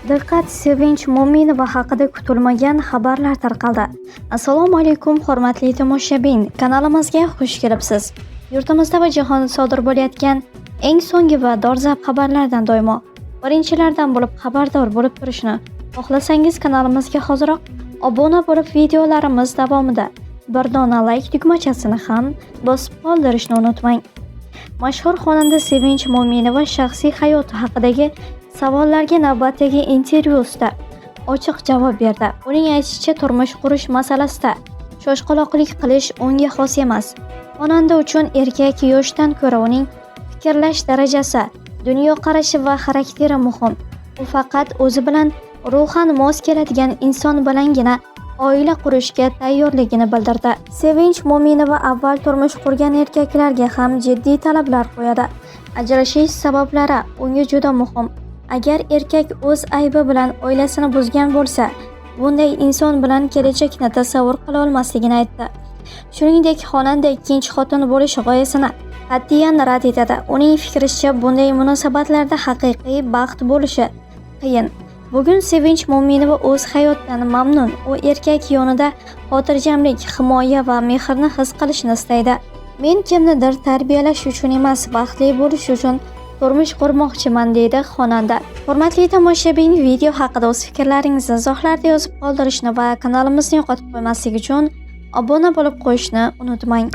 Diqqat, Sevinch Mo'minova haqida kutilmagan xabarlar tarqaldi. Assalomu alaykum, hurmatli tomoshabin. Kanalimizga xush kelibsiz. Yurtimizda va jahonda sodir bo'layotgan eng so'nggi va dolzarb xabarlardan doimo birinchilardan bo'lib xabardor bo'lib turishni xohlasangiz, kanalimizga hoziroq obuna bo'lib, videolarimiz davomida bir dona like tugmachasini ham bosib qoldirishni unutmang. Mashhur xonanda Sevinch Mo'minova shaxsiy hayoti haqidagi savollarga navbatdagi intervyusida ochiq javob berdi. Uning aytishicha, turmush qurish masalasida shoshqaloqlik qilish unga xos emas. Xonanda uchun erkak yoshdan ko'ra uning fikrlash darajasi, dunyoqarashi va xarakteri muhim. U faqat o'zi bilan ruhan mos keladigan inson bilangina oila qurishga tayyorligini bildirdi. Sevinch Mo'minova avval turmush qurgan erkaklarga ham jiddiy talablar qo'yadi. Ajrashish sabablari unga juda muhim. Agar erkak o'z aybi bilan oilasini buzgan bo'lsa, bunday inson bilan kelajakni tasavvur qila olmasligini aytdi. Shuningdek, xonanda ikkinchi xotin bo'lish g'oyasini qat'iyan rad etadi. Uning fikricha, bunday munosabatlarda haqiqiy baxt bo'lishi qiyin. Bugun Sevinch Mo'minova o'z hayotidan mamnun. U erkak yonida xotirjamlik, himoya va mehrni his qilishni istaydi. "Men kimnidir tarbiyalash uchun emas, baxtli bo'lish uchun turmush qurmoqchiman", deydi xonanda. Hurmatli tomoshabin, video haqida o'z fikrlaringizni izohlarda yozib qoldirishni va kanalimizni yo'qotib qo'ymaslik uchun obuna bo'lib qo'yishni unutmang.